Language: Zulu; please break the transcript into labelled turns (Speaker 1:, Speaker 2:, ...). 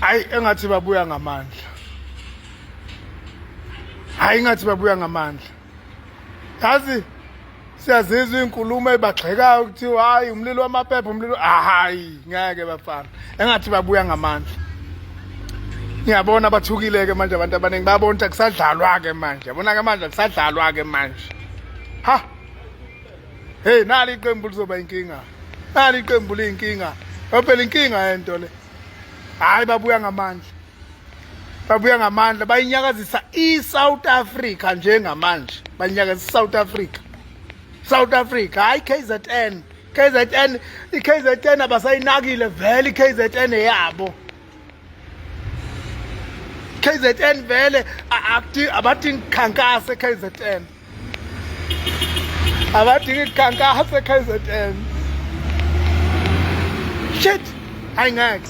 Speaker 1: Hayi, engathi babuya ngamandla. Hayi, engathi babuya ngamandla. Yazi, siyazizwa iy'nkulumo ey'bagxekayo kuthiwa hayi, umlilo wamaphepha, umlilo. Hayi, ngeke bafana, engathi babuya ngamandla. Ngiyabona bathukile-ke manje abantu abaningi, bayabona ukuthi akusadlalwa-ke manje. Yabona-ke manje, akusadlalwa-ke manje. Ha, hey, nali iqembu lizoba inkinga, nali iqembu liyinkinga. Phela inkinga yento le. Hayi, babuya ngamandla, babuya ngamandla, bayinyakazisa i-South Africa njengamanje, bayinyakazisa i-South Africa, South Africa. Hayi, KZN, KZN, i-KZN abasayinakile vele, i-KZN eyabo. KZN vele abadingi khankase KZN, abadingi khankase KZN. Shit, hayi, ngeke.